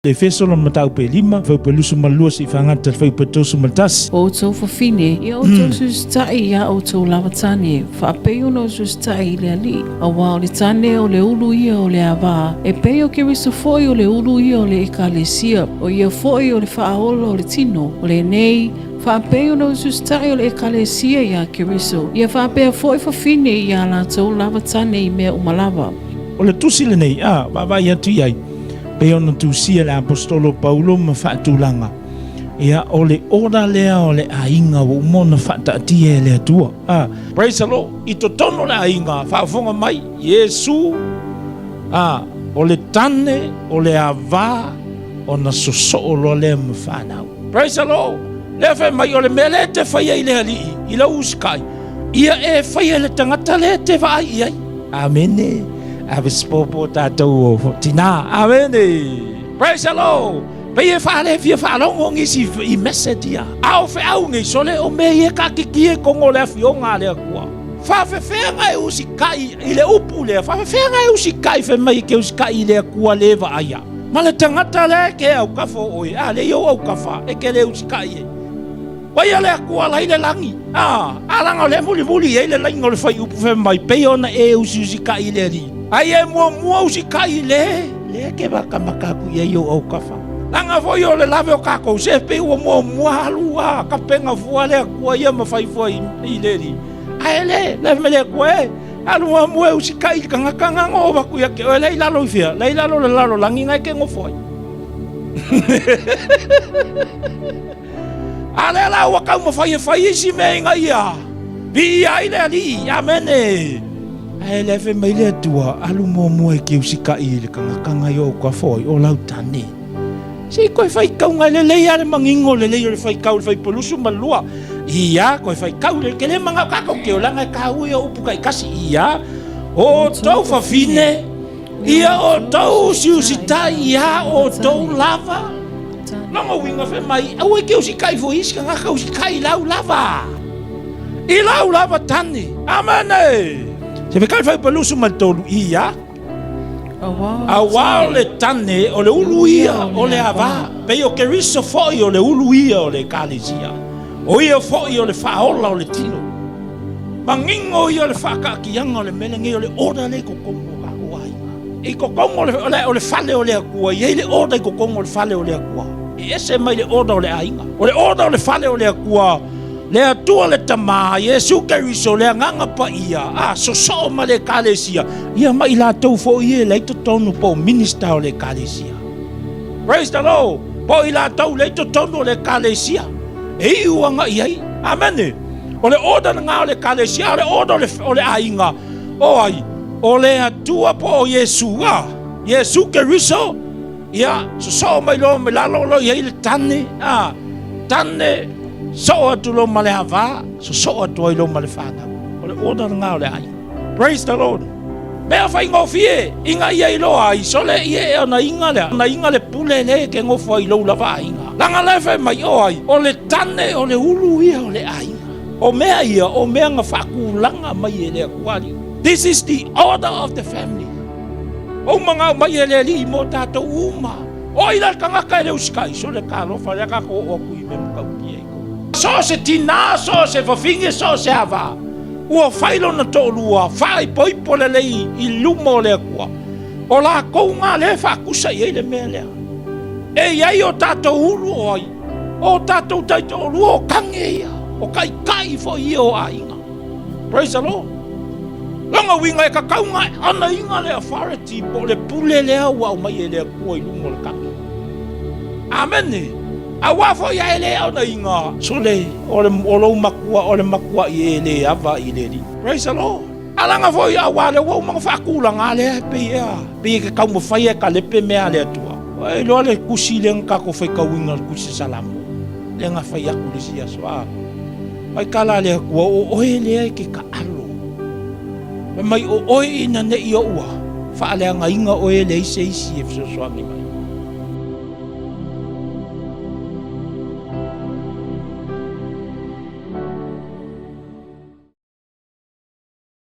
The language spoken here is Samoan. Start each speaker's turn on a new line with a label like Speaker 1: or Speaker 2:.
Speaker 1: Efeso lona mataupu e 5, fuaiupu e 22 seia fagata i le fuaiupu e 31.
Speaker 2: O outou fafine, ia outou usiusitai i a outou lava tane, faapei ona usiusitai i le Alii. Auā o le tane o le ulu ia o le avā, e pei o Keriso foi o le ulu ia o le Ekalesia, o ia foi o le Faaola o le tino, o lenei, faapei ona usiusitai o le Ekalesia iā Keriso, ia faapea foi fafine i a latou lava tane i mea uma lava.
Speaker 1: O le tusi lenei, a vaavaai atu i ai, pei ona tusia e le Aposetolo Paulo ma faatulaga, ia, o le ola lea o le aiga ua uma ona faataatia e le Atua. A, praise the Lord, i totonu o le aiga, faafofoga mai, Iesu, a, o le tane, o le ava, ona sosoo loa lea ma fanau. Praise the Lord! Lea fai mai, o le mea lea e te faia i le Alii, i lau usikai, ia e faia i le tagata lea e te vaai i ai. Amene. Ave se popo tatou o tina. Amene. Praise the Lord. Pei e faale fia faalogo nisi i message ia. A o feau nei sole o mea ia kaakiki e kongo le afioga a le Atua. Faafefea e usikai i le upu lea, faafefea e usikai fai mai ke usikai i le Atua le vaaia. Ma le tagata lea ke aukafa o oe, a le i ou aukafa e ke le usikai e. Ua ia le Atua la i le lagi, a, a laga o lea e mulimuli i ai le laina o le fuaiupu fai mai, pei ona e usiusikai i le Alii, a ia e muamua usikai i le, lea e ke makamaka atu i ai ou aukafa. Laga foi o le lave o kakou, se pei ua muamua alu a kapega fua le Atua ia ma fai fua i le Alii. Ae le, le fai mai le Atua, e, alu muamua e usikai i le tagata na na oo atu ia te oe, la i lalo i fea? La i lalo o le lalolagi na e ke nofo ai. A lea la ua taumafai e fai isi mea ina ia viia ai le Alii. Amene. Ae le fai mai le Atua, alu muamua e ke usikai i le tagata na i ou kafo ai, o lau tane. Se i koe faitauga e lelei a le manino lelei o le faitau le fuaiupu 22. Ia, koe faitau le, ke le manao kakou ke olaga e tāua ia upu taitasi. Ia, o outou fafine, Ia outou usiusitai iā outou lava. Lona uiga fai mai, aua e te usitai foi isi tagata, usitai i lau lava. I lau lava tane. Amene. Se fekai fai palusu ma le tolu, ia. Auā o le tane, o le ulu ia o le avā, pei o Keriso foi o le ulu ia o le Ekalesia. O ia foi o le faaola o le tino. Manino ia o le faataakiaga o le mea lenei o le order lea i totonu o tatou aiga. I totonu o le, o le, o le fale o le Atua, e i ai le order i totonu o le fale o le Atua. E ese mai le order o le aiga. O le order o le fale o le Atua, le Atua le Tama, Iesu Keriso, le Agaga Paia, a sosoo ma le Ekalesia, ia ma i latou foi ia e leai totonu po o minister o le Ekalesia. Praise the Lord! Po o i latou leai totonu o le Ekalesia, e iu agai ai. Amene! O le order lena o le ekalesia, a o le order o le aiga, o ai? O le Atua po o Iesu, a? Iesu Keriso, ia, sosoo mai loa mai lalo loa i ai le tane, a? Tane, soo atu loa ma le ava, sosoo atu ai loa ma le fanau. O le order lena o le aiga. Praise the Lord. Mea faigofie ina ia iloa ai sole ia e ona iga lea, ona iga le pule le ke nofo ai i lou lava aiga. Laga la e fai mai o ai, o le tane o le ulu ia o le aiga. O mea ia, o mea na faatulaga mai e le Atua Alii. This is the order of the family. Ou manao mai e le Alii mo tatou uma. O ai la le tagata e le usikai, sole talofa lea tatou oo atu i mea matautia i kou. So o se tina, so o se fafine, so o se ava. Ua fai lona toalua faaipoipo lelei i luma o le Atua. O lakou na lea e faatusa i ai le mea lea. E i ai o tatou ulu o ai? O tatou taitoalua o tane ia, o taitai foi ia o aiga. Praise the Lord. Lona uiga e tatau ona anaina le authority po o le pule lea ua aumai e le Atua i luga o le tane. Amene. Aua foi a e le aonaina, sole, o, le, o lou matua, o le matuaʻi e le ava i le Alii. Praise the Lord. Alaga foi auā lea ua uma ona faatulaga lea e pei ea, pei e ke taumafai e kalepe mea a le Atua. Ua iloa le tusi lea na tatou faitauina le tusi Salamo, lea na fai atu le isi aso, a fai tala a le Atua, o oe lea e ke taalo. Fai mai o oe ina ne i oua, faaleagaina oe e leai se isi e fesoasoani mai.